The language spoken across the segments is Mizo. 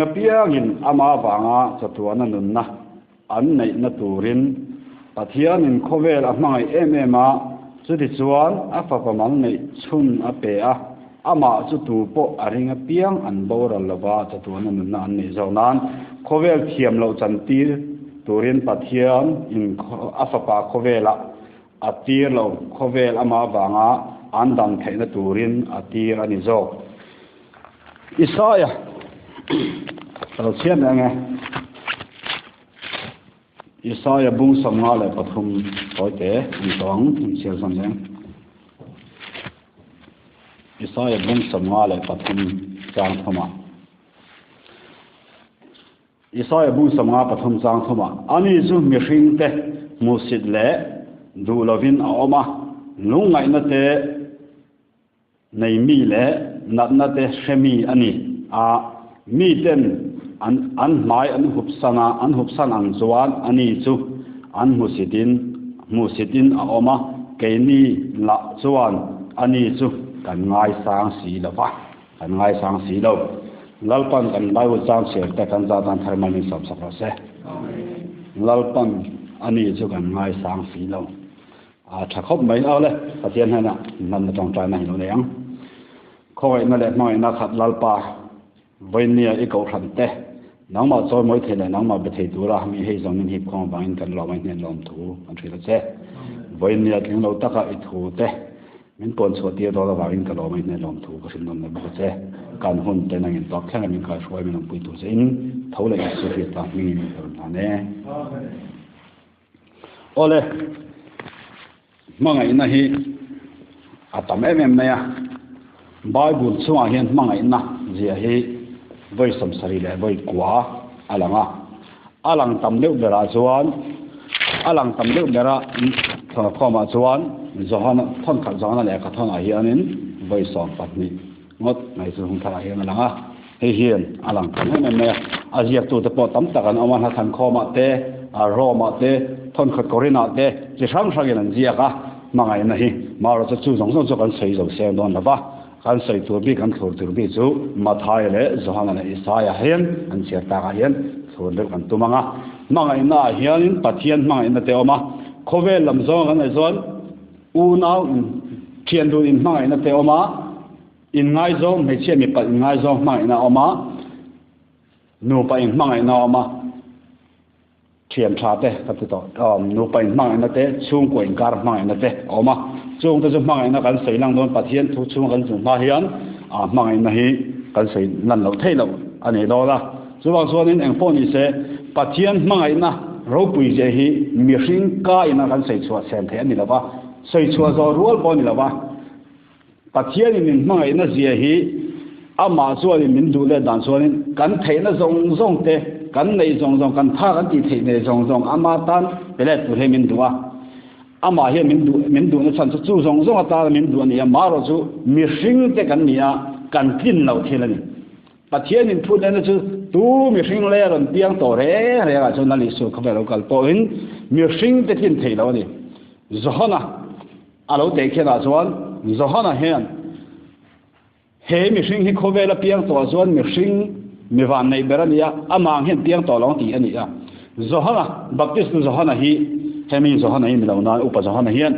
apiangin ama avanga chatuana nunna an neihna turin Pathianin khawvel a hmangaih em em a, chutichuan a fapa mal neih chhun a pe a, amah chu tu pawh a ring apiang an boral lova chatuana nunna an neih zawk nan khawvel thiam loh chantir turin Pathian in a fapa khawvelah a tir lo, khawvel amah avanga an dam theihna turin a tir a ni zawk. Isaia ka lo chhiat leh ange. Isaia bung 53 tawite an tawh ang, an chhiar zawn leh ang. Isaia bung 53 chang thumah. Isaia bung 53 chang thumah, Ani chu mihringte hmuhsit leh duh lovin a awm a, lungngaihna te nei mi leh natna te hre mi a ni a, miten an an hmai an hup san a, an hup san ang chuan ani chu an hmusitin hmusitin a awm a, keini lah chuan ani chu kan ngaisang si lo va, kan ngaisang si lo. Lalpan kan Bible chang chhiar te kan zah tan thar mai min sawmsak rawh se. Lalpan ani chu kan ngaisang si lo. A tha khawp mai au le, Pathian hnenah hmanna tawngtaina hi lo nei ang. Khawngaihna leh hmangaihna khat Lalpa, vawinia i kohhran te, nangmah chawi mawi thei leh nangmah be thei tura mi hei zawng in hip khawng avangin kan lawm a, i hnen lawm thu kan hrilh a che. Vawinia tling lo taka i thu te min puan chhuah tir dawn avangin ka lawm a, i hnen lawm thu ka hrilh nawn leh bawk a che. Kan hun te nangin tawp thleng a min kaihruai min awmpui tur che in tho leh Isu Krista hmingin ka rawn hlan e. Awle, hmangaihna hi a tam em em mai a, Bible chungah hian hmangaihna zia hi vawi 70 leh vawi kua a lang a, a lang tam deuh berah chuan a lang tam deuh bera khawmah chuan Johana thawnkhat Johana lehkha thawnah hianin vawi 12 ngawt mai chu hung tharah hian a lang a, hei hian a lang tam em em mai a, a ziaktute pawh tam tak an awm a, hnathan khawmah te, Rome-ah te, thawnkhat Korinah te chi hrang hrangin an ziak a, hmangaihna hi marawh chu zawng zawng chu kan sawi zo seng dawn lo va, kan sawi tur bik kan thlur tur bik chu Mathaia leh Johana leh Isaia hian an chhiar takah hian thlur deuh kan tum ang a, hmangaihna ah hianin Pathian hmangaihna te a awm a, khawvel lam zawng kan ngaih chuan Unau thian dun inhmangaihna te a awm a, inngaizawng hmeichhia mipa inngaizawng hmangaihna a awm a, nupa inhmangaihna a awm a, thian tha te ka ti tawh, nupa inhmangaihna te, chhungkua inkar hmangaihna te a awm a. Chung te chu hmangaihna kan sawi lang dawn Pathian thu chhunga kan chung hma hian hmangaihna hi kan sawi lan loh theih loh a ni dawn a. Chuvang chuanin eng pawh ni se, Pathian hmangaihna ropui zia hi mihring ka ina kan sawi chhuah chhen theih a ni lo va, sawi chhuah zawh rual pawh a ni lo va. Pathianin min hmangaihna zia hi amah chuanin min duh let dan chuanin kan theihna zawng zawng te, kan neih zawng zawng, kan tha kan tih theih nei zawng zawng ama tan pe let tur hi min duh a. Amah hian min duh min duhna chhan chu chu zawng zawng atana min duh a ni a, marawh chu mihring te kan ni a, kan tlin loh thil a ni. Pathian in phut lehna chu tu mihring lei a rawn piang tawh reng reng ah chuan Lal Isua khawvel lo kal pawhin mihring te tlin thei lo a ni. Johana a lo teh khian ah chuan Johana hian he mihring hi khawvel a piang tawh ah chuan mihring mi van neih ber a ni a, amah ang hian piang tawh lo ang tih a ni a. Johana, Baptist tu Johana hi hemi Johana hi ni lo nan upa Johana hian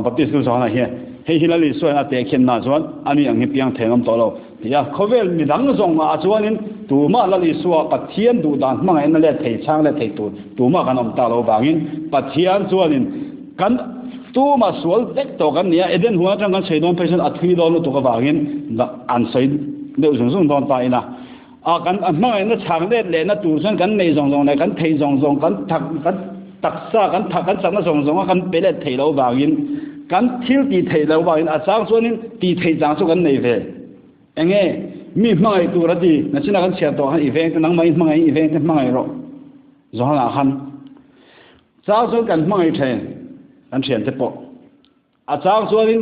Baptist tu Johana hian hei hi Lal Isua hian a teh khian nah chuan ani ang hi piang thei an awm tawh lo. Tia, khawvel midang zawng ah chuanin tumah Lal Isua Pathian duh dan hmangaihna let thei chhang let thei tur tumah kan awm tak lo vangin Pathian chuanin kan tumah sual vek tawh kan ni a, Eden huan atang kan sawi dawn phei chuan a thui dawn lutuk avangin an sawi deuh zung zung dawn ta ina a kan hmangaihna chhang let lehna tur chuan kan nei zawng zawng leh kan thei zawng zawng kan thak kan taksa kan thak kan chakna zawng zawng a kan pe let thei lo vangin kan thil tih theih lo vangin a chang chuanin tih theih chang chu kan nei ve. Enge mi hmangaih tur a ti nachina kan chhiar tawh khan i veng te nangmah i hmangaih i veng te hmangaih rawh Johana khan chang chuan kan hmangaih then kan thian te pawh a chang chuanin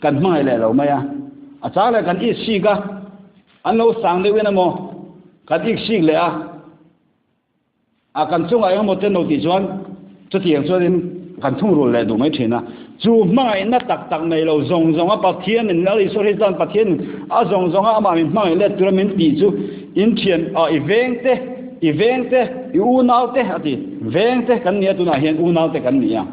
kan hmangaih leh lo mai a a chang leh kan ik sik a an lo sang deuh in emaw kan ik sik leh a A kan chungah engemaw te no tih chuan chutiang chuanin kan thungrul leh duh mai thin a. Chu hmangaihna tak tak nei lo zawng zawng a Pathianin Lal Isua Krista'n Pathianin a zawng zawnga amah min hmangaih let tura min tih chu In thian ah i veng te, i veng te, i unau te a ti. Veng te kan nia tunah hian unau te kan nia.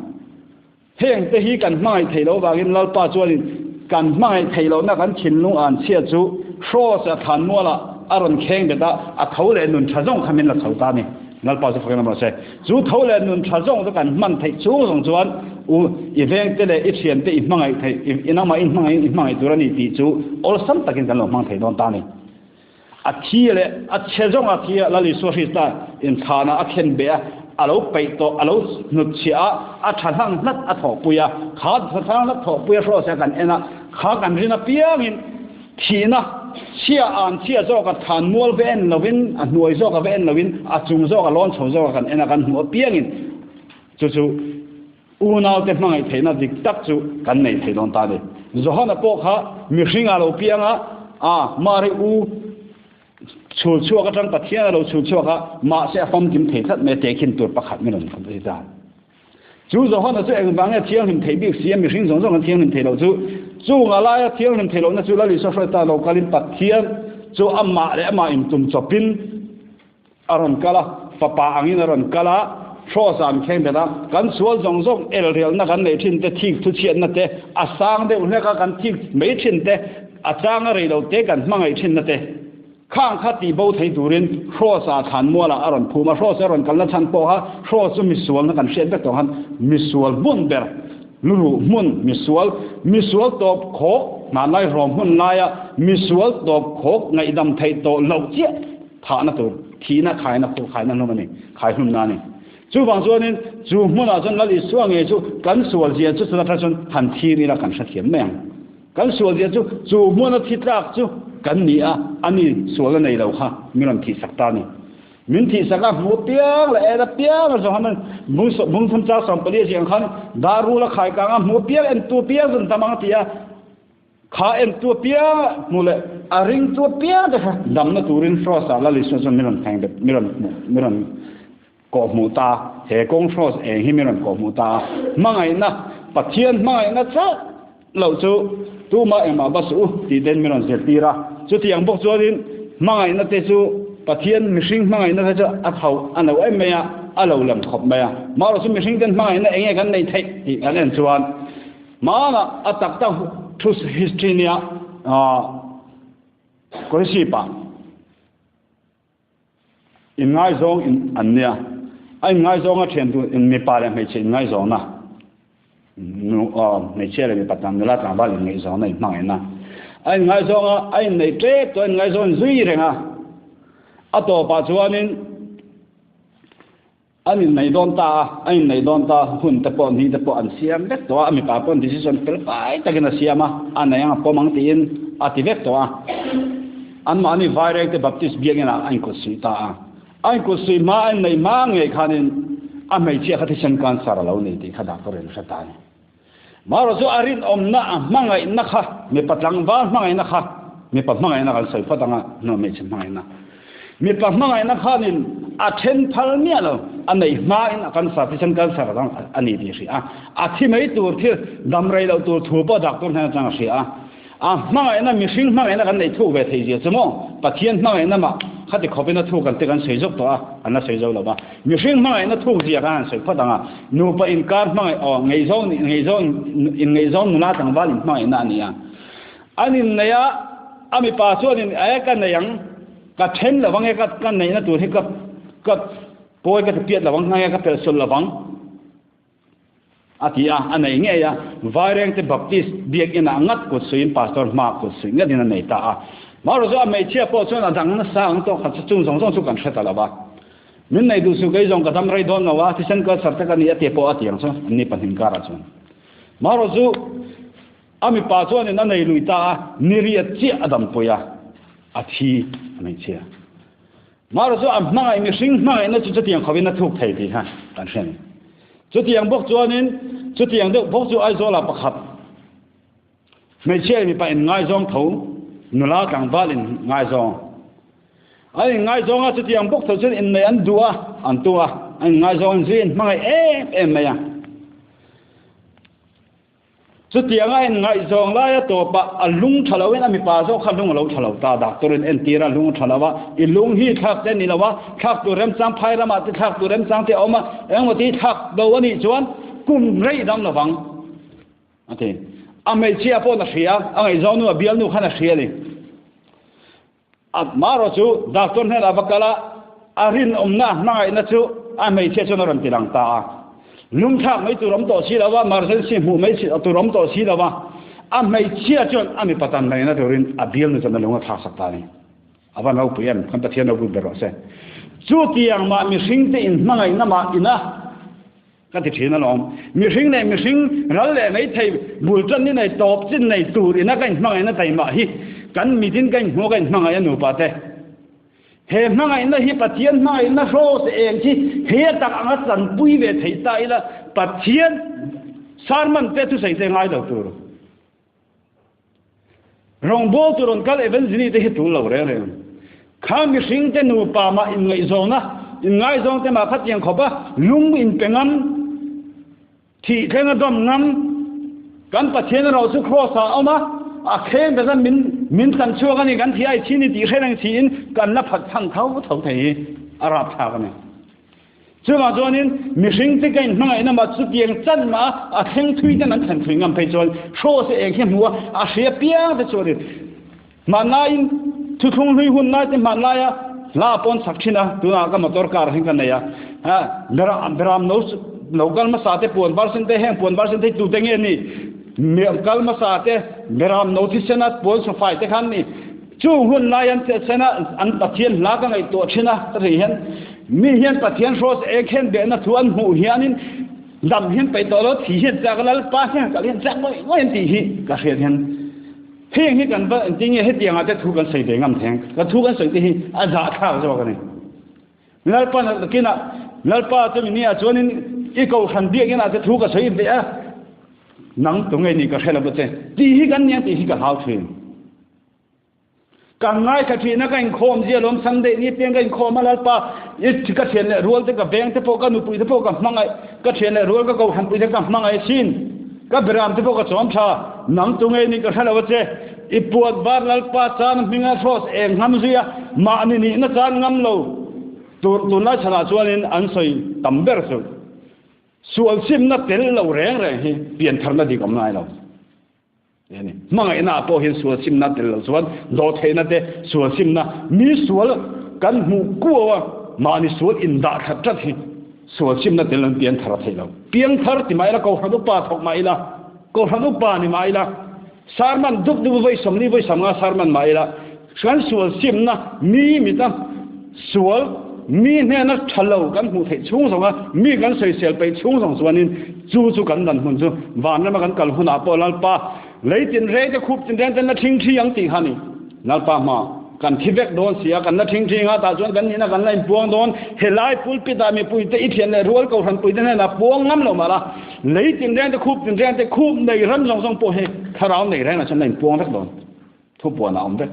Heng te hi kan hmangaih theih loh vangin Lalpa chuanin kan hmangaih theih lohna kan thinlung an chhia chu Hrawsa thlanmualah a rawn kheng bet a, a tho leh nun tha zawng kha min la chho ta a ni. Lalpa chu fakin a mawh se. Chu tho leh nun tha zawng chu kan hman theih chung zawng chuan u i vengte leh i thiante i hmangaih theih, i nangmah in hmangaihin i hmangaih tur a ni tih chu awlsam takin kan lo hmang thei dawn ta a ni. A thi leh a chhe zawng a thi a, Lal Isua Krista inthlanah a khen beh a, a lo peih tawh, a lo hnutchhiah a, a tha hlang hlat a thawhpui a, kha tha hlang hlat thawhpui a hrawh se kan en a, kha kan rin apiangin thihna chhia an chhia zawk a thlan mual ve en lovin, a hnuai zawk a ve en lovin, a chung zawk a lawn chho zawk a kan en a kan hmuh apiangin chu chu Unaute hmangaih theihna dik tak chu kan nei thei dawn ta a ni. Johana pawh kha mihring a lo piang a, a Mari u chhul chhuak atang Pathian a lo chhul chhuak a, mahse a famkim thei tlat mai a, tehkhin tur pakhat min rawn hmu ta. Chu Johana chu engvang nge thianghlim theih bik si a, mihring zawng zawng an thianghlim thei loh chu, chung a laia thianghlim thei lohna chu Lal Isua hruaita lo kalin Pathian chu amah leh amah intum chawpin A rawn kal a, fapa angin a rawn kal a, hrawsa an thleng bet a, kan sual zawng zawng elrialna kan neih thin te, thik thuchhiatna te, a sang deuh hlek a kan thik mai thin te, a changa rei lo te kan hmangaih thinna te, khang kha tih bo thei turin hrawsa thlanmualah a rawn phum a, hrawsa a rawn kalna chhan pawh kha hraw chu misualna kan hriat vek tawh khan misual hmun ber, luruh hmun, misual, misual tawp khawk, hmanlai hrawm hmun laia misual tawp khawk ngaihdam theih tawh loh chiah. Thahna tur, thihna khaina khu khaina hlum a ni, khai hlumna a ni. Chuvang chuanin chu hmunah chuan Lal Isua nge chu kan sual zia chu chutah chuan han thir ila kan hrethiam mai ang. Kan sual zia chu chu hmuna thi tlak chu kan ni a, a ni sual a nei lo kha min rawn thihsak ta a ni. Min thihsak a, hmu apiang leh en apiang a zawh han bung thum char 14 a ziah ang khan dar rul a khai kang a, hmu apiang entu apiang chu an tam ang a ti a. Kha entu apiang hmu leh a ringtu apiang te kha damna turin Hrawsa Lal Isua chuan min rawn thleng bet, min rawn hmuh, min rawn kawhhmuh ta a. He kawng hraws eng hi min rawn kawhhmuh ta a. Hmangaihna, Pathian hmangaihna chauh loh chu tumah engmah va suh u tih ten min rawn zirtir a. Chutiang bawk chuanin hmangaihna te chu Pathian mihring hmangaihna te chu a tho a no em mai a, a lo lang khawp mai a. Marawh chu mihring ten hmangaihna eng nge kan neih theih tih kan en chuan Hmanah a tak tak thu history nia Kolasib-ah inngaizawng in an nia. A inngaizawng a thian tur in mipa leh hmeichhe inngaizawngna nu hmeichhia leh mipa tlang nula tlangval inngaihzawnna inhmangaihna. A inngaizawng a, a inneih tep tawh a inngaizawng zui reng a. A tawpah chuanin An inneih dawn ta a, a inneih dawn ta hun te pawh ni te pawh an siam vek tawh a, a mipa pawhin decision fel fai takin a siam a, a nei ang a pawm ang tiin a ti vek tawh a. Anmahni Vairengte Baptist biakinah a inkutsuih ta a. A inkutsuih hma, a inneih hma ngei khanin a hmeichhia kha thisen cancer a lo nei tih kha doctor in a hre ta a ni. Marawh chu a rinawmna, a hmangaihna kha, mipa tlangval hmangaihna kha, mipa hmangaihna kan sawi phawt ang a, hnu hmeichhe hmangaihna. Mipa hmangaihna khanin a then phal miah lo, a neih hmain a cancer, thisen cancer a dang a ni tih a hria a. A thi mai tur thil, dam rei loh tur thu pawh doctor hnen atang a hria a. A hmangaihna, mihring hmangaihna kan neih thuk ve thei zia chu maw? Pathian hmangaihna mah khati khawpin a thuk kan ti kan sawi zawk tawh a, an la sawi zo lo va. Mihring hmangaihna thuk zia khan han sawi phawt ang a, nupa inkar hmangaih aw, ngaihzawng ngaihzawng inngaihzawng nula tlangval inhmangaihna a ni a. An inneih a, a mipa chuanin e ka nei ang, ka then lo ang e, ka ka neihna tur hi ka ka pawi ka ti piat lo ang, nge ka pelhsawlh lo vang. A ti a, a nei ngei a, Vairengte Baptist biakinah ngat kut suiin Pastor hma kut suih ngatin a nei ta a. Marawh chu a hmeichhia pawh chuan a dang nasa ang tawk khat chu chung zawng zawng chu kan hre ta lo va. Min nei duh suh kei zawng ka dam rei dawn lo a, thisen cancer te ka ni a ti pawh a ti ang chu an ni pahnih karah chuan. Marawh chu a mipa chuanin a nei lui ta a, ni riat chiah a dampui a, a thi a hmeichhia. Marawh chu a hmangaih mihring hmangaihna chu chutiang khawin a thuk thei tih kha kan hre a ni. Chutiang bawk chuanin chutiang deuh bawk chu Aizawlah pakhat hmeichhia mipa inngaizawng tho nula tlangval inngaizawng an inngaizawng a, chutiang bawk tho chuan inneih an duh a, an tu a, an inngaizawng an zui an hmangaih em em mai a. Chutianga a inngaihzawng laia tawpah a lung tha loin a mipa zawk kha lung a lo tha lo ta. Doctor in entir a, lung a tha lo a, i lung hi thlak te a ni lo a, thlak tur remchang phai ramah te thlak tur remchang te a awm a, engemaw ti thlak lo a nih chuan kum rei dang lo vang a ti. A hmeichhia paw'n a hria, a ngaihzawng nu a bialnu khan a hria a ni. Amaherawh chu doctor hnenah va kal a, a rinawmna a hmangaihna chu a hmeichhia chuan a rawn ti lang ta a. Lungthlak mai tur awm tawh si lo va, emergency hmuh mai tur awm tawh si lo va, a hmeichhia chuan a mipa tan ngaihna turin a bialnu chuan a lung a thlaksak ta a ni. A va ropui em? Kan Pathian ropui ber rawh se. Chutiang mah mihringte inhmangaihna mah ina Ka ti thin alawm. Mihring leh mihring, ral leh meithei, bul tan ni nei, tawp chin nei tur ina ka inhmangaihna taimah hi kan mitin ka inhmuh a ka inhmangaih a nupa te. He hmangaihna hi Pathian hmangaihna hraw se eng khi he tak anga chanpui ve thei ta ila Pathian sermon te thusawi te ngai lo tur. Rawngbawl tur rawn kal Evangelist te hi tul lo reng reng. Kha mihring te nupa mah inngaihzawng a, inngaizawng te mah kha tiang khawp a, lung inpe ngam, thih thleng a dawm ngam, kan Pathian erawh chu Kraws ah a awm a, a kheng ta chuan min min tlan chhuak a ni, kan thih ai chin i tih hre reng siin kan la phat chhan tho tho thei hi a rapthlak a ni. Chuvang chuanin mihring te ka inhmangaihna mah chutiang chan mah a thleng thui ten an thlen thui ngam phei chuan hraw se eng hi hmu a, a hria piang te chuanin hmanlaiin thuthlung hlui hun lai te hmanlaia hla pawn chak thin a, tunah ka motor car hi ka nei a, beram no lo kal hmasa te puan var sen te heng puan var sen te hi tute nge ni kal hmasa te beram no thisen a puan sawfai te khan ni Chung hun lai an chet sen a, an Pathian hla ka ngaihtuah thin a, ka ti hian mi hian Pathian hraws eng khen behna thu an hmuh hianin dam hian peih tawh lo, thi hian chak Lalpa hian kal hian chak ngawih ngawih an tih hi ka hriat hian heng hi kan va engtin nge hetiang ah te thu kan sawi ve ngam theng, ka thu kan sawi te hi a zahthlak zawk a ni. Lalpa nakinah Lalpa chu mi nia chuanin i kohhran biakina te thu ka sawi ve a, nang tunge nih ka hre lo che tih hi kan nia tih hi ka hlau thin. Ka ngaithla thin a, ka inkhawm zia lawm Sunday ni piang ka inkhawm a Lalpa i ka thian leh rual te ka veng te pawh ka nupui te pawh ka hmangaih ka thian leh rual ka kohhran pui te ka hmangaih asin ka beram te pawh ka chawm tha nang tu ngei ni ka hre lo a che i puat var Lalpa chan hminga hrawt eng ngam zui a mahni nihna chan ngam lo tur tunlai chhanah chuanin an sawi tam ber chu sual simna tel lo reng reng hi piantharna dik awm ngai lo. Hmangaihna ah pawh hian sual simna tel lo chuan dawhtheihna te sual simna mi sual kan hmuh kuau a, mahni sual indah that that hi sual simna tel an pian thar a theih lo. Piangthar ti mah ila, Kohhran upa thawk mah ila, Kohhran upa ni mah ila, sermon dup dup vawi sawmli vawi samnga sermon mah ila, kan sual simna mi mita sual mi hnena tha lo kan hmuh theih chhung zawnga mi kan sawisel peih chhung zawng chuanin Chu chu kan dan hmun chu vanrama kan kal hunah pawh Lalpa lei tinreng te khup tinreng te na thing thi ang tih kha a ni. Lalpa hma kan thi vek dawn si a, kan la thing thi nga tah chuan kan nihna kan la inpuang dawn. Helai pulpit ah mipui te i thian leh rual kohhran pui te hnenah puang ngam lo mah la, lei tinreng te khup tinreng te khup nei ram zawng zawng pawh hi thlarau nei rengah chuan la inpuang vek dawn. Thupuan a awm vek.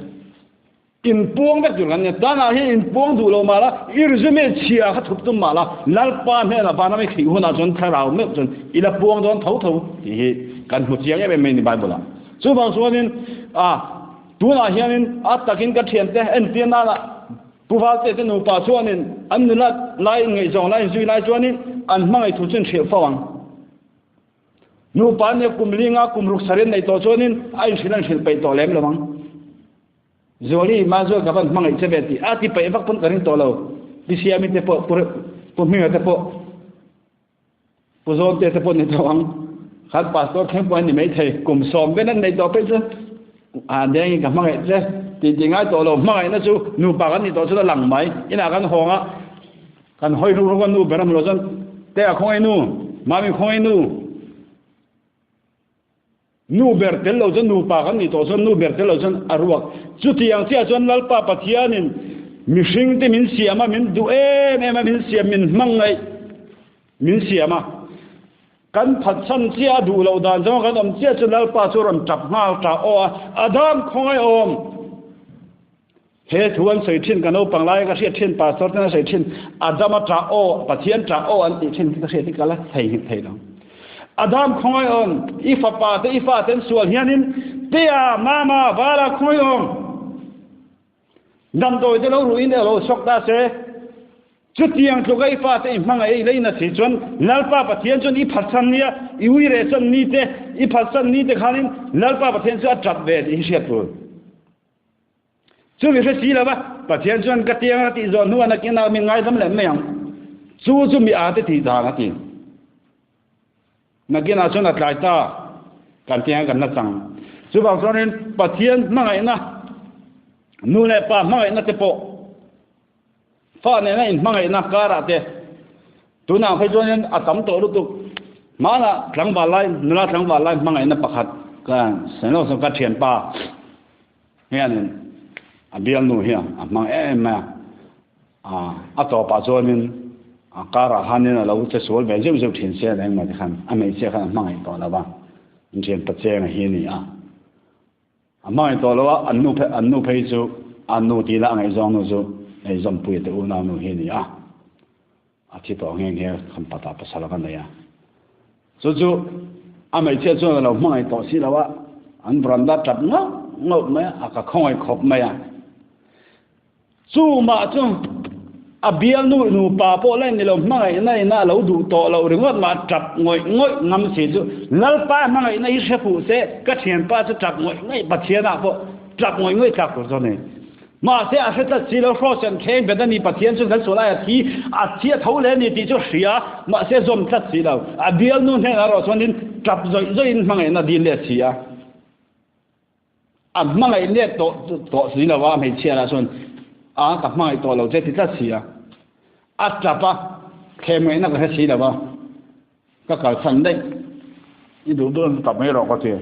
Inpuang vek tur kan nia. Tanah hian inpuang duh lo mah la, i resume chhia kha thup tum mah la, Lalpa hnenah vanram i thlih hunah chuan thlarau meuh chuan i la puang dawn tho tho tih hi kan hmu chiang em em mai a ni Bible-ah. Chuvang chuanin a tunah hianin a takin ka thiante entir nana Pu Valte te nupa chuanin an nula lai inngaihzawng lai inzui lai chuanin an hmangaih thu chu an hrilh fo ang. Nupa nia kum linga kum ruk sarih an neih tawh chuanin a inhrilh an hrilh peih tawh lem lo ang. Zuali, Mazual ka van hmangaih che ve tih a ti peih vak pawn ka ring tawh lo. Pi Siami te pawh, Pu Hminga te pawh, Pu Zawnte te pawh ni tawh ang. Khan pastor thleng pawh an ni maithei. Kum sawm vel an nei tawh peih chu a dengin ka hmangaih che tih tih ngai tawh lo. Hmangaihna chu nupa kan nih tawh chuan a lang mai. Inah kan hawng a, kan hawi ruk ruk a nu ber a hmu lo chuan, Te a khawngaih nu, Mami khawngaih nu. Nu ber tel lo chuan nupa kan nih tawh chuan nu ber tel lo chuan a ruak. Chutiang chiah chuan Lalpa Pathianin mihringte min siam a, min duh em em a, min siam, min hmangaih min siam a. Kan phatsan chiah a duh loh dan zawng kan awm chiah chu Lalpa chu rawn tap nghal tah aw a, Adam khawngaih awm! He thu an sawi thin ka naupang laia ka hriat thin pastor ten a sawi thin Adama tah aw Pathian tah aw an tih thin khi ka hriat hi ka la thei nghilh thei lo. Adam khawngaih awm, i fapa te i fa ten sual hianin Tea, Mama, Vala khawngaih awm. Damdawi te lo ruhin e lo sawk ta se. Chutiang tluka i fate i hmangaih i leina si chuan Lalpa Pathian chuan i phatsan nia, i ui rehsan ni te, i phatsan ni te khanin Lalpa Pathian chu a tap ve tih hi hriat tur. Chumi hre si lova Pathian chuan ka tiang a tih zawh hnuah nakinah min ngaidam leh mai ang. Chu chu mi ate tih dan a ti. Nakinah chuan a tlai ta kan tiang kan la chang. Chuvang chuanin Pathian hmangaihna, nu leh pa hmangaihna te pawh Fa nena inhmangaihna karah te tunah phei chuanin a tam tawh lutuk. Hmanah tlangval lai, nula tlangval lai hmangaihna pakhat ka sawi lawk ka thianpa hianin a bialnu hi a hmang em em mai a. A tawpah chuanin a karah khanin a lo che sual ve zeuh zeuh thin sia engmah te khan a hmeichhia khan a hmangaih tawh lo va, an thianpa chenga hi a ni a. A hmangaih tawh lo a, an nu phei an nu phei chu an nu tih lah ngaihzawng nu chu hei Zawmpuia te unau nu hi a ni a, a thi tawh nghe nghe khan patah pasal a ka nei a. Chu chu a hmeichhia chuan a lo hmangaih tawh si lo a, an veranda tap ngauh ngauh mai a, a ka khawngaih khawp mai a. Chu mah chu a bialnu nupa pawh la ni lo, hmangaihna ina a lo duh tawh loh ringawt mah tap ngawih ngawih ngam si chu Lalpa hmangaihna hi hre fuh se, ka thianpa chu tap ngawih ngawih Pathianah pawh tap ngawih ngawih tlak tur chu a ni. Mahse a hre tlat si lo, hrawsen thleng bet a ni, Pathian chu kan sual aia thi, a thi a tho le a ni tih chu a hria, mahse a zawm tlat si lo. A bialnu hnenah erawh chuanin tap zawih zawihin hmangaihna dil let si a. A hmangaih let tawh tawh si lo a, hmeichhia lah chuan a ka hmangaih tawh lo che ti tlat si a. A tap a, thlem ngaihna ka hre si lo a, ka kalsan daih. I duh duh an tap mai rawh ka ti.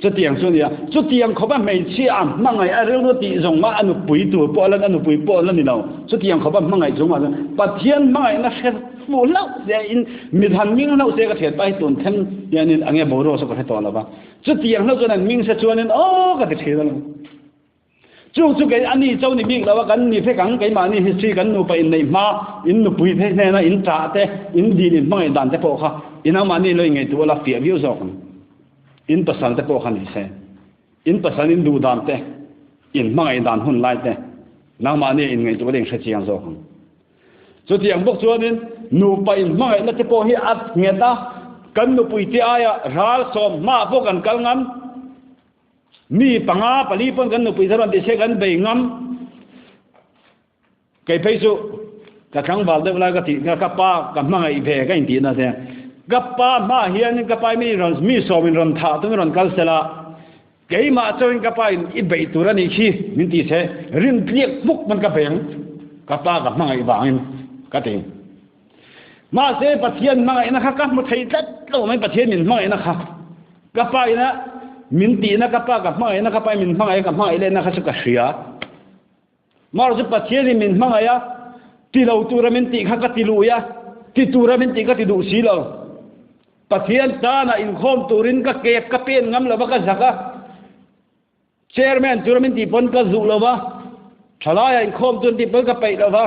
Chutiang chu a ni a, chutiang khawpa hmeichhia a hmangaih a rilru tih zawng mah a nupui tur pawh a lan, a nupui pawh a la ni lo. Chutiang khawpa hmangaih chung ah chuan Pathian hmangaihna hre fuh hlauh se in midhan ming hlauh se ka thian pa hi tun thleng hianin a nge boruak chu ka hre tawh lo va. Chutiang hlauh chuan an ming se chuanin aw ka ti thin alawm. Chung chu kei ani cho ni bik lo a kan ni vek ang keimahni history kan nupa inneih hma in nupui te hnena in tah te in dil in hmangaih dan te pawh kha in amahni lo inngaihtuah la fiah viau zawk ang. In pasal te pawh kha ni se in pasal in duh dan te in hmangaih dan hun lai te nangmahni inngaihtuah la in hrechiang zawk ang. Chutiang bawk chuanin nupa inhmangaihna te pawh hi a nghet a, kan nupuite aia ral sawm hmaah pawh kan kal ngam, mi panga pali pawn kan nupui te rawn ti se kan bei ngam. Kei phei chu ka tlangval deuh lai ka tih kha ka pa ka hmangaih ve ka intihna te, ka pa hmaah hianin ka pa mi rawn mi sawmin rawn thah tumin rawn kal sela, Keimah chuan ka pa in i beih tur a nih khi min ti se, rin tliak hmuk man ka beng, ka pa ka hmangaih vangin ka ti. Mahse Pathian hmangaihna kha ka hmu thei tlat lo mai, Pathian min hmangaihna kha ka pa ina min tihna, ka pa ka hmangaihna, ka pa in min hmangaih a ka hmangaih lehna kha chu ka hria. Mahse chu Pathian in min hmangaih a, ti lo tura min tih kha ka ti lui a, ti tura min tih ka ti duh si lo. Pathian tana inkhawm turin ka kep ka pen ngam lo va, ka zak a, Chairman tura min tih pawn ka zuh lo va, thalaia inkhawm tur tih pawn ka peih lo va,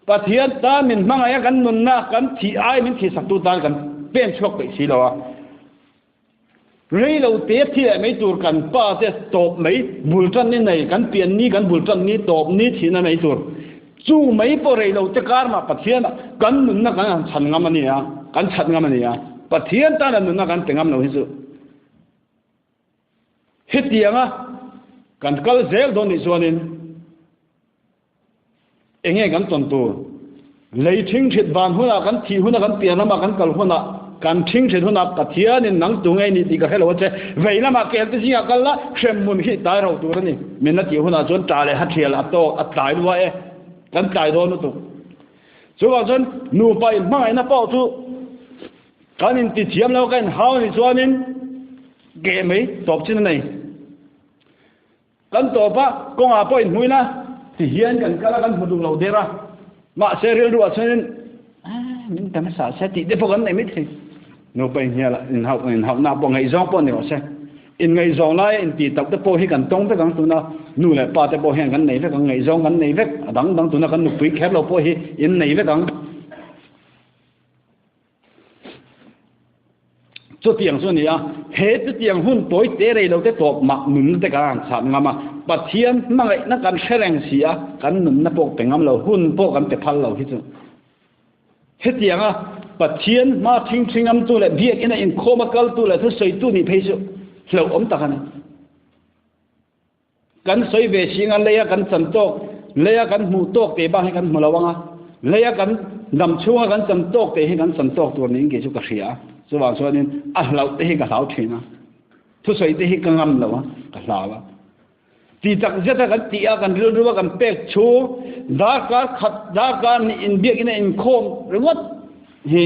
Pathian tan min hmangaih a, kan nunna kan thih ai min thihsaktu tan kan pen chhuak peih si lo a. Rei lo te thi leh mai tur kan pa te tawp mai bul tan ni nei kan pian ni kan bul tan ni tawp ni thihna mai tur chu mai pawh rei lo te kar mah Pathian ah kan nunna kan han chhan ngam a ni a kan chhat ngam a ni a Pathian tana nunna kan pe ngam lo hi chu hetianga kan kal zel dawn nih chuanin Enge kan tawn tur? Lei thingthit van hunah kan thih hunah kan pian ramah kan kal hunah kan thingthit hunah Pathianin nang tu ngei ni tih ka hre lo a che. Vei lamah kel te zingah kal la hremhmun hi tlai ro tur a ni. Min a tih hunah chuan ṭah leh hathial a tawk a tlai lua e. Kan tlai dawn lutuk. Chuvang chuan nupa inhmangaihna pawh chu kan intithiam lo ka inhau a nih chuanin keh mai tawp chin a nei. Kan tawp a, kawngah pawh inhmuin a, ti hian kan kal a, kan hmu duh lo der a. Mahse rilru ah chuanin, Aaa, min ta hmasa se tih te pawh kan nei mai thei. Nupa inhnial ah, inhauh, inhauhna pawh ngaihzawng pawh ni rawh se. Inngaihzawng laia intih tak te pawh hi kan tawng vek ang tuna nu leh pa te pawh hian kan nei vek ang, ngaihzawng kan nei vek, a dang dang tuna kan nupui kher lo pawh hi in nei vek ang. Chutiang chu a ni a, he chutiang hun tawi te rei lo te tawp mah nunna te kan han chhah ngam a, Pathian hmangaihna kan hre reng si a, kan nunna pawh pe ngam lo, hun pawh kan pe phal lo hi chu. Hetianga Pathian hma thing thing ngamtu leh biakina inkhawma kaltu leh thusawitu nih phei chu hlauhawm tak a ni. Kan sawi ve si anga leia kan chan tawk, leia kan hmuh tawk teh bak hi kan hmu lo anga, leia kan dam chhunga kan chan tawk teh hi kan chan tawk tur niin kei chu ka hria a. Chuvang chuanin a hlauh te hi ka hlau thin a, thusawi te hi ka ngam lo a, ka hlau a. Ti tak zeta kan tih a, kan rilru a kan pek chhung darkar khat, darkar hnih inbiakin a inkhawm ringawt hi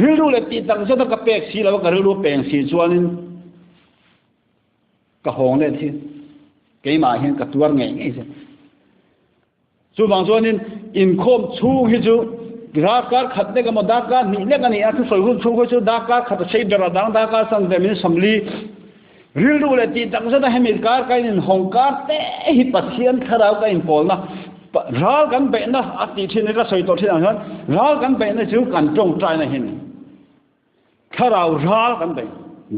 rilru leh tih tak zeta ka pek si lo a, ka rilru a peng si chuanin, Ka hawng leh thin. Keimah hian ka tuar ngei ngei che. Chuvang chuanin inkhawm chhung hi chu darkar khat lek emaw darkar hnih lek a ni a, thusawi hun chhung hi chu darkar khat a sei ber a, dang darkar san ve min 40 rilru leh tih tak zet a hemi kar ka inhawng kar te hi Pathian thlarau ka inpawlna ral kan beihna a tih thin hi ka sawi tawh thin ang hian ral kan beihna chu kan tawngtaina hi a ni. Thlarau ral kan bei.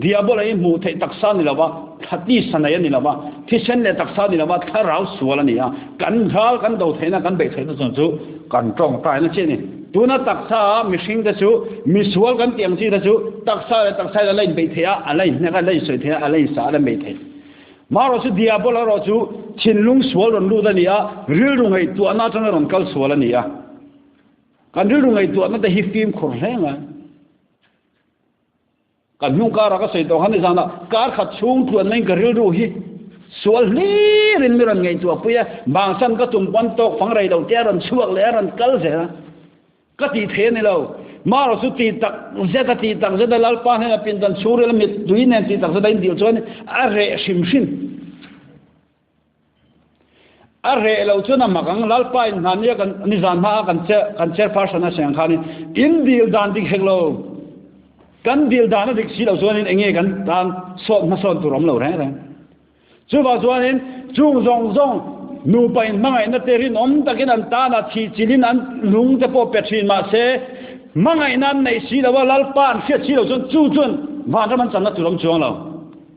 Diabola hi hmuh theih taksa ni lova, thla tisa nei a ni lova, thisen leh taksa ni lova thlarau sual a ni a. Kan ral kan do theihna, kan beih theihna chuan chu kan tawngtaina chiah a ni. Tuna taksa a mihring te chu, misual kan tih ang chi te chu taksa leh taksa in a la inbeih theih a, a la inhnek a, a la insawi theih a, a la insa a, a la inbeih theih. Marawh chu Diabola erawh chu thinlung sual rawn lut a ni a, rilru ngaihtuahna atanga rawn kal sual a ni a. Kan rilru ngaihtuahna te hi fimkhur hle ngai. Kan hnung karah ka sawi tawh kha nizanah kar khat chhung tluanna in ka rilru hi sual hlirin mi rawn ngaihtuah pui a, bangsan ka tum pawn tawk fang rei lo te a rawn chhuak leh a rawn kal zel a, ka tih thei a ni lo. Marawh chu tih tak zet a tih tak zet a Lalpa hnena pindan chhungril a mittui nen tih tak zet a indil chuan a reh hrim hrim. A reh loh chuan a mak ang, Lalpa in hna nia kan nizan hma a kan kan chairperson a sawi ang khanin in dil dan dik hek lo, kan dil dan a dik si loh chuanin eng nge kan tan sawt hmasawn tur awm lo reng reng. Chuvang chuanin chung zawng zawng nupa in hmangaihna te rinawm takin an tan a thih chilhin an lung te pawh pe thin mahse hmangaihna an neih si lo a, Lalpa an hriat si loh chuan chu chuan vanram an channa tur awm chuang lo.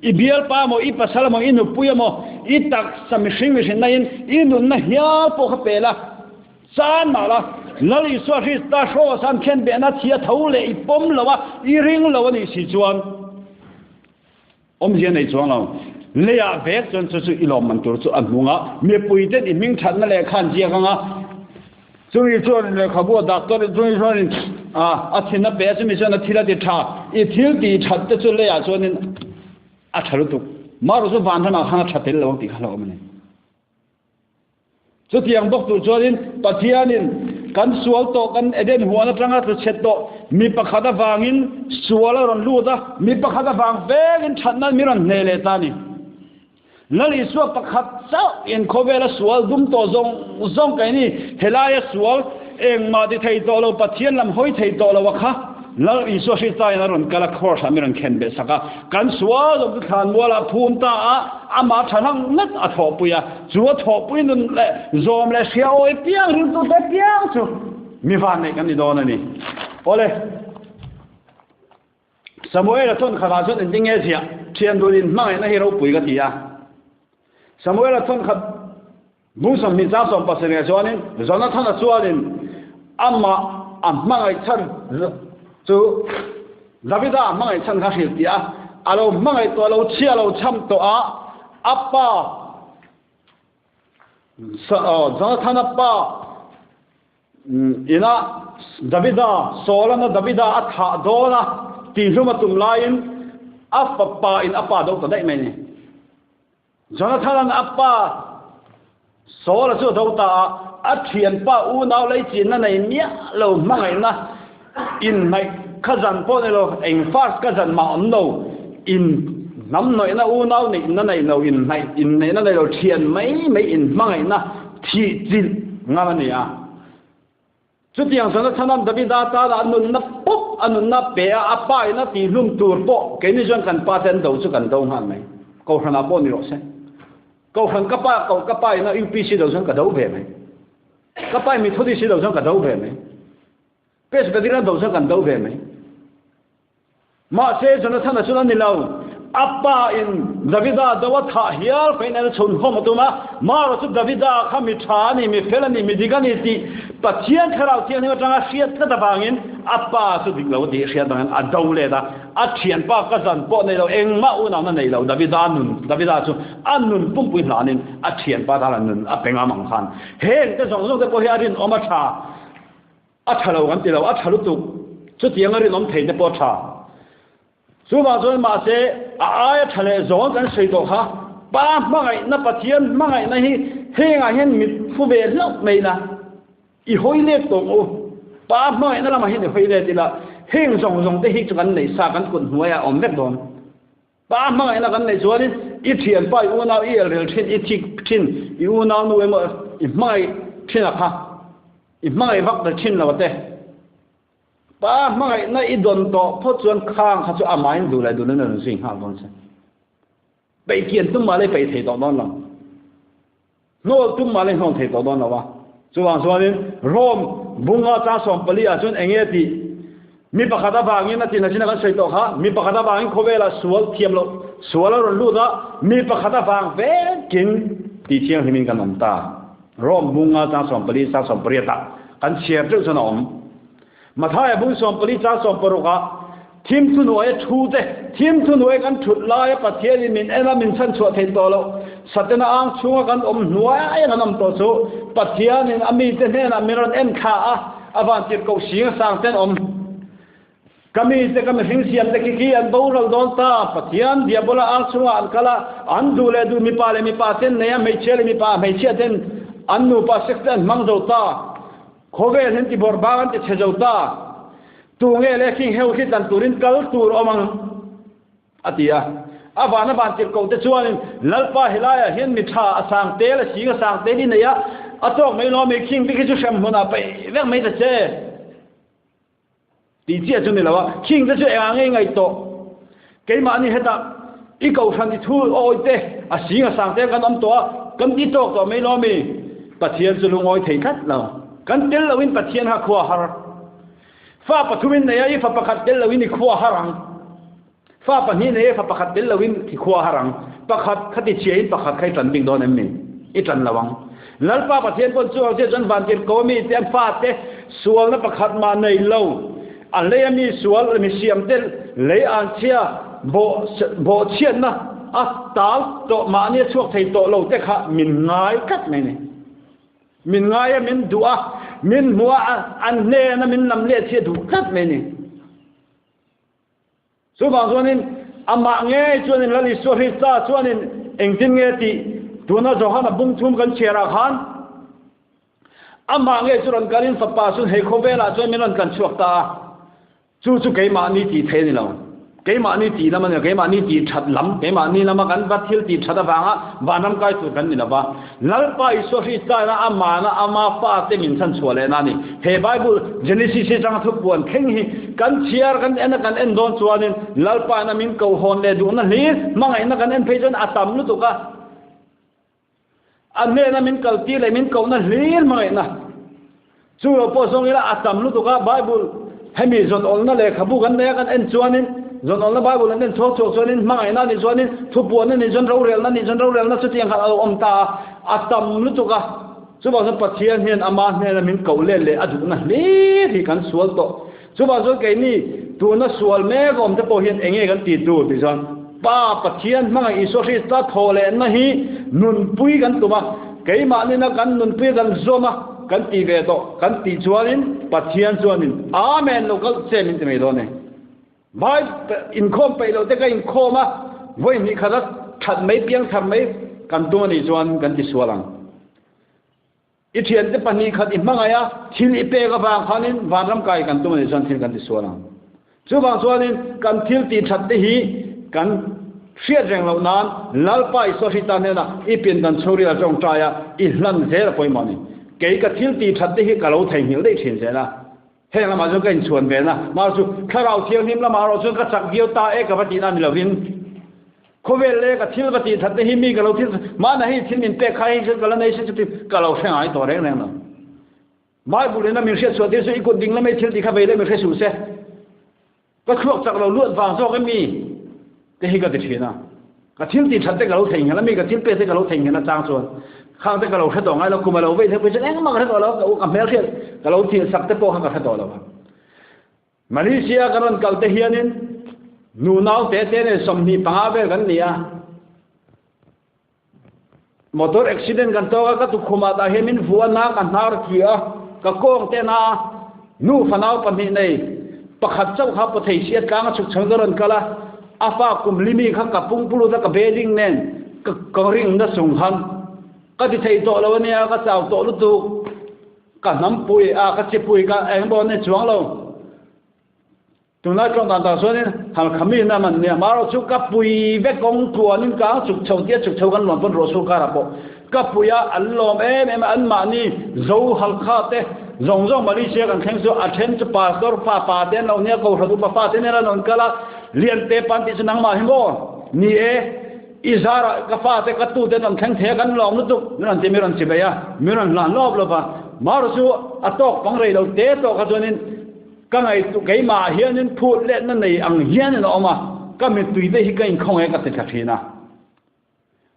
I bialpa emaw, i pasal emaw, i nupui emaw, i taksa mihring mihrinna in i nunna hial pawh kha pe la, chan mah la, Lal Isua Krista hraw san khen behna thi a tho leh i pawm lo a, i ring lo a nih si chuan awmzia nei chuang lo. Leiah vek chuan chu chu i lawmman tur chu a hnung a, mipui ten i hming thatna leh khan ziak ang a, Chumi chuan lehkhabu a doctor in chumi chuan a thin a pe a, chumi chuan a thil a ti tha. I thil tih that te chu leiah chuanin a tha lutuk. Marawh chu van hranah khan a tha tel lo ang tih kha hlauhawm a ni. Chutiang bawk tur chuanin Pathianin kan sual tawh, kan Eden huan atanga tlu chhe tawh mi pakhat avangin sual a rawn lut a, mi pakhat avang vengin thatna mi rawn hneh leh ta a ni. Lal Isua pakhat chauh in khawvela sual dum tawh zawng zawng kai ni, helaia sual engmah ti thei tawh lo, Pathian lam hawi thei tawh lo a kha Lal Isua Hrista in a rawn kal a, cross ah mi rawn khen beh sak a, kan sual zawng chu thlan mual ah phum ta a, amah tha hlang ngat a thawhpui a, chu a thawhpui nun leh zawm leh hria awi piang riltu te piang chu mi vanneih kan ni dawn a ni. Awle. Samuela chuan khatah chuan engtin nge ziah? Thian dunin hmangaihna hi ropui ka ti a. Samuela chuan khat bung 20 chang 70 ah chuanin Jonathana chuanin amah a hmangaih chhan chu Davida a hmangaih chhan kha hrilh tih a, a lo hmangaih tawh lo chhia lo chham tawh a, a pa Jonathana pa Inah Davida, Saulana Davida a thah dawn a tihhlum a tum laiin a fapa in a pa do ta daih mai a ni. Jonathan-a'n a pa Saula chu a do ta a, a thianpa unau lei chinna nei miah lo hmangaihna inhnaih kha zan pawh ni lo, eng first ka zan mah awm lo, in hnamhnawihna unau neihna nei lo, inhnaih inneihna nei lo, thian mai mai inhmangaihna thih chilh ngam a ni a. Chutiang chuan a chhanam Davida tana a nunna pawp a nunna pe a, a pa in a tihhlum tur pawh keini chuan kan pa te an do chu kan do nghal mai. Kohhranah pawh ni rawh se. Kohhran ka pa ka pa in a UPC do chuan ka do ve mai. Ka pa in Methodist do chuan ka do ve mai. Presbyterian do chuan kan do ve mai. Mahse Jonathana chuan a ni lo. A pa in Davida do a thah hial fein a chhun hlawm a tum a, Maro chu Davida kha mi tha a ni, mi fel a ni, mi dik a ni tih Pathian Thlarau Thianghlim atanga hriat tlat avangin a pa chu dik lo tih hriat avangin a do let a. A thianpa ka zan pawh nei lo, engmah unauna nei lo Davida nun, Davida chu a nun pumpui hlanin a thianpa tan a nun a pe ngam ang khan heng te zawng zawng te pawh hi a rinawm a tha. A tha lo kan ti lo, a tha lutuk. Chutiang a rinawm thei te pawh a tha. Chuvang chuan mahse a aia tha leh zawng kan sawi tawh kha, Pa hmangaihna, Pathian hmangaihna hi hengah hian mit phu ve hlauh mai ila, i hawi let tawh ang u. Pa hmangaihna lamah hian i hawi let ila, heng zawng zawng te hi chu kan neih sa, kan kut hnuaiah a awm vek dawn. Pa hmangaihna kan neih chuanin i thianpa, i unau i elrel thin, i thik thin, i unau nu emaw i hmangaih thin a kha, i hmangaih vak ta thin lo te. Pa hmangaihna i dawn tawh phawt chuan khang kha chu amahin duh leh duh loin a rawn zui nghal dawn che. Peih kian tum mah leh peih thei tawh dawn lo. Hnawl tum mah leh hnawl thei tawh dawn lo a. Chuvang chuanin Rome bunga chang 14 ah chuan enge tih mi pakhat avangin a tin a chin a kan sawi tawh kha, mi pakhat avangin khawvelah sual thiam loh sual a rawn lut a, mi pakhat avang vekin tih thianghlimin kan awm ta. Rome bunga chang 14 chang 18 ah kan chhiar teuh chuan a awm. Mathaia bung 14 chang 16 ah thim thuhnuaia thu te, thim thuhnuai kan thut laia Pathianin min en a, min chhanchhuah theih tawh loh, Satena ang chhunga kan awm hnuai kan awm tawh chu Pathianin a mite hnenah min rawn en thla a, a vantirhkoh sing a sang ten awm. Ka mite, ka mihring siamte khi khi an boral dawn ta, Pathian diabola ang chhungah an kal a, an duh leh duh mipa leh mipa ten nei a, hmeichhia leh mipa hmeichhia ten an nupa sex te an hmang zo ta. Khawvel hian ti bawrh bang an ti chhe zo ta. Tu nge le khing heu khi tlan turin kal tur awm ang? a ti a. A van a van tirhkoh te chuanin, Lalpa helaiah hian mi tha a sang tel, a sing a sang tel i nei a, a tawk mai lo mi khing te khi chu hrem hmunah paih vek mai ta che. Tih chiah chu ni lo a, khing te chu engah nge i ngaih tawh? Keimahni hetah i kohhran i thu awi te, a sing a sang te kan awm tawh a, kan ti tawk tawh mai lo mi? Pathian chu lungawi thei tlat lo. Kan tel loin Pathian kha khua har. Fa pathumin nei a, i fa pakhat tel loin i khua har ang. Fa pahnih nei a, fa pakhat tel loin i khua har ang. Pakhat kha ti chhiain pakhat kha i tan bik dawn em ni? I tan lo ang. Lalpa Pathian pawn chu ang chiah chuan vantirhko mi te an fate sualna pakhat mah nei lo, a lei a mi sual mi siam te lei an chhia bawh bawhchhiatna a tal tawh mahni a chhuak thei tawh lo te kha min ngai tlat mai ni. Min ngai a, min duh a, min hmu a, an hnena min lam let hi a duh tlat mai ni. Chuvang chuanin amah ngei chuanin Lal Isua Krista chuanin engtin nge tih tuna Johana bung thum kan chhiarah khan amah ngei chu rawn kalin fapa chu hei khawvelah chuan min rawn tlan chhuak ta a. Chu chu keimahni tih theih a ni lo. Keimahni tih lam a ni lo, keimahni tih that lam, keimahni lama kan va thil tih that avanga vanram kai tur kan ni lo va. Lalpa Isua Krista ina amana ama fate min chhan chhuah lehna a ni. He Bible Genesis hi changa thupuan thleng hi kan chhiar kan en a kan en dawn chuanin Lalpa ina min kohawn leh duhna hlir hmangaihna kan en phei chuan a tam lutuk a. A hnena min kaltir leh min kohna hlir hmangaihna. Chu lo pawh zawng ila a tam lutuk a, Bible hemi zawnawlna lehkhabu kan nei a kan en chuanin, zawnawlna Bible an en chhuak chhuak chuanin hmangaihna a nih chuanin, thupuan a nih chuan rorelna a nih chuan rorelna chutiang khan a lo awm ta a, a tam lutuk a. Chuvang chuan Pathian hian ama hnena min koh let leh a duhna hlir hi kan sual tawh. Chuvang chuan keini tuna sual mek awm te pawh hian enge kan tih tur tih chuan Pa Pathian hmangaih Isua Krista thaw lehna hi nunpui kan tum a, keimahni-na kan nunpui a kan zawm a kan tih ve tawh kan tih chuanin Pathian chuanin Amen lo kal che min ti mai dawn e. Vai inkhawm peih loh te ka inkhawm a, vawi hnih khat a that mai piang thar mai kan tum a nih chuan kan ti sual ang. I thiante pahnih khat i hmangaih a, thil i pek avang khanin vanram kai kan tum a nih chuan thil kan ti sual ang. Chuvang chuanin kan thil tih that te hi kan hriat reng loh nan Lalpa Isua Hrita hnenah i pindan chhungril a tawngtai a, i hlan zel a pawimawh a ni. Kei ka thil tih that te hi ka lo theihnghilh daih thin zel a. Heng lamah chuan ka inchhuan ve na. Mahse chu Thlarau Thianghlim lamah erawh chuan ka chak viau ta e ka va tihna ni lovin khawvel leh ka thil va tih that te hi mi ka lo thil mahna hei thil min pek kha hei chuan ka la nei se chuti ka lo hre ngai tawh reng reng lo. Bible in a min hriatchhuah tir chu i kut ding lamei thil tih kha vei leh min hre suh se. Ka thluak chak lo luat vang zawk em mi? Te hi ka ti thin a. Ka thil tih that te ka lo theihnghilh a mi, ka thil pek te ka lo theihnghilh a chang chuan khang te ka lo hre tawh ngai lo, kum a lo vei thei pawh hian engmah ka hre tawh lo, ka u ka hmelhriat ka lo thil sak te pawh kha ka hre tawh lo a. Malaysia kan rawn kal te hianin nu nau te te nen 25 vel kan ni a. Motor accident kan tawk a, ka tukhumah tah hian min vuan a, ka hnar thi a, ka kawng te na a, nu fanau pahnih nei pakhat chauh kha paw thei si a, tlang a chhuk chhang ka rawn kal a, a fa kum limi kha ka pungpulu ta ka bedding nen ka ka ring na chung khan ka ti thei tawh lo ania, ka chau tawh lutuk, ka hnampui a, ka chipui ka engemaw an nei chuang lo. Tunlai tlawng dan tak chuanin Halkha mi na man nia marawh chu ka pui vek kawng tluanin ka ang chuk chho tia chuk chho kan luan pawn ruah sur karah pawh ka pui a an lawm em em a an mahni Zo Halkha te zawng zawng Malaysia kan thleng chu a then chu pastor fa pa te an lo nia Kohhran upa fa te nen an rawn kal a Liante pan tih chu nangmah hi maw ni e i zarah ka fa te ka tu te an rawn thleng thei a kan lawm lutuk min rawn ti min rawn chivei a min rawn hlan lawp lawp a marawh chu a tawk pang rei lo te tawh kha chuanin Ka ngaihtuah keimah hianin phut letna nei ang hianin a awm a, ka mittuite hi ka inkhawng e ka ti thla thin a.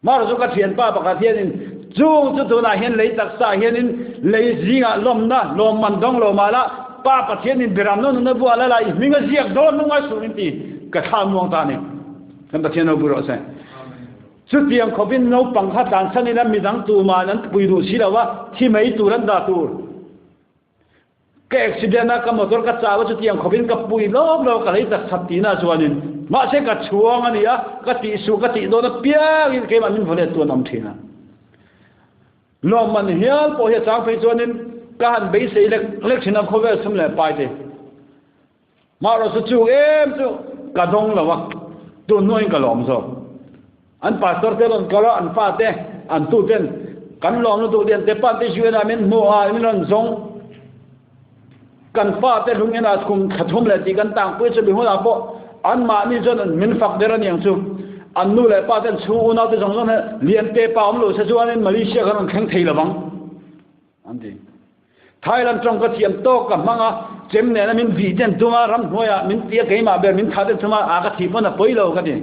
Mara chu ka thianpa pakhat hianin chung chu tunah hian lei taksa hianin lei zingah lawmna lawmman dawng lo mah la, Pa Pathianin biram nawn nuna buah la la i hming a ziak dawn lungngai suh min ti, ka thla muang ta a ni. Kan Pathian lo bui rawh se. Chutiang khawpin naupang kha tlansan ila midang tumahin an pui duh si lo a, thi mai tur an dah tur. Ka accident a, ka motor ka chau a, chutiang khawpin ka pui lawk lawk a, ka lei tak chhat tihna chuanin mahse ka chhuang a ni a, ka tih suh ka tih dawn apiangin keimah min vaw let tu an awm thin a. Lawmman hial pawh hi a chang phei chuanin ka han beisei lek lek thin a khawvel sum leh pai te. Marawh chu chu em chu ka dawng lo a, tun hnuaiin ka lawm zawk. An pastor te rawn kal a, an fate, an tuten kan lawm lutuk lian te pan te UN ah min hmu a, min rawn zawng. Kan fate lung inah kum thla thum leh tih kan tangpui chu mi hunah pawh anmahni chuan min fak der aniang chu. An nu leh pa ten chhung unau te zawng zawng hian lian te pa awm lo se chuanin Malaysia kan rawn thleng thei lovang an ti. Thailand tawng ka thiam tawk ka hmang a, chem nena min vih ten tum a, ramhnuaiah min ti a, keimah ber min thah ten tum a, a ka thih pawn a pawi lo ka ti.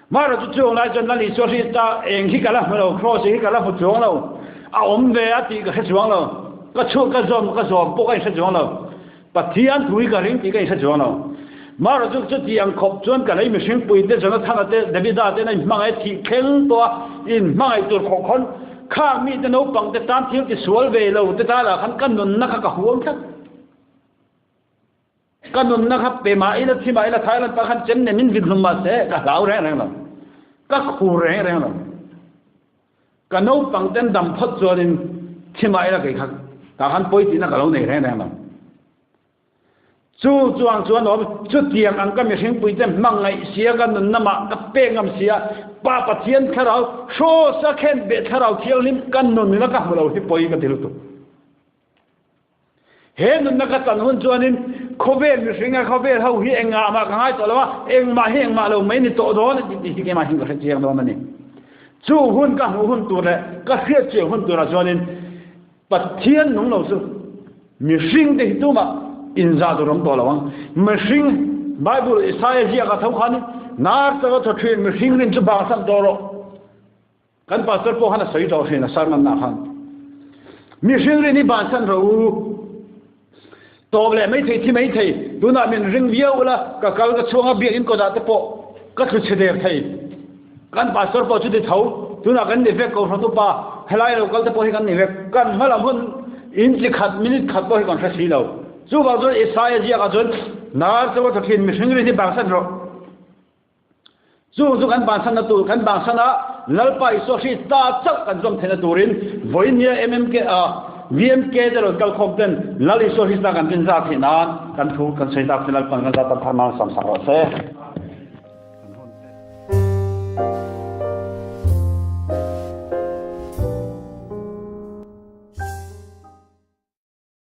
Mara chu chuang lai chuan Lal Isua Krista eng hi ka la hmu lo, Kraws hi ka la hmu chuang lo, a awm ve a tih ka hre chuang lo, ka chhuak ka zawm ka zawm pawh ka inhre chuang lo, Pathian thu hi ka ring tih ka inhre chuang lo. Mara chu chuti ang khawp chuan ka lei mihring puite Jonathana te Davida te na inhmangaih thih thleng tawh a, inhmangaih tur khawh khawn Khang mite naupang te tan thil ti sual ve lo te tan ah khan ka nunna kha ka huam tlat. Ka nunna kha pe mah ila thi mah ila Thailand pa khan chem nen min vit hlum mah se ka hlau reng reng lo. Ka khur reng reng lo. Ka naupang ten dam phawt chuanin thi mah ila kei kha tah khan pawi tihna ka lo nei reng reng lo. Chu chuang chuan awm, chutiang ang ka mihringpuite hmangaih sia ka nunna mah ka pek ngam sia, Pa Pathian thlarau hrawsa khen beh thlarau thianghlim ka nunna ka hmu lo hi pawi ka ti lutuk. He nunna ka chan hun chuanin khawvel mihringa khawvel ho hi engah mah ka ngai tawh lo a, engmah hi engmah lo mai ni tawh dawn a ti tih hi keimah hian ka hre chiang dawn a ni. Chu hun ka hmuh hun tur leh ka hriat chiang hun turah chuanin Pathian nung lo chu mihring te hi tumah inzah tur awm tawh lo ang. Mihring, Bible Isaiah ziak a tho khanin, Nar taka thaw thin mihring rin chu bangsan tawh rawh. Kan pastor pawh khan a sawi tawh thin a sermon ah khan. Mihring rin hi bansan rawh u. Tawp leh mai thei, thi mai thei. Tunah min ring viau ula, ka kal ka chhuang a, biakinn kawtah te pawh ka thlu chhe der thei. Kan pastor pawh chuti tho, tunah kan ni vek Kohhran upa, helai lo kal te pawh hi kan ni vek. Kan hma lam hun inchi khat, minute khat pawh hi kan hre si lo. Chuvang chuan Isaiah ziakah chuan, Nar chu a tha thin, mihring rin hi bangsan rawh. Chung chu kan bangsanna tur, kan bangsana Lalpa Isua Krista chauh kan zawm theihna turin vawinia MMK, VMK te rawn kalkhawm ten Lal Isua Krista kan rin zat theih nan kan thu kan sawi tak chu Lalpan kan zat tam thar nan sam sak rawh se.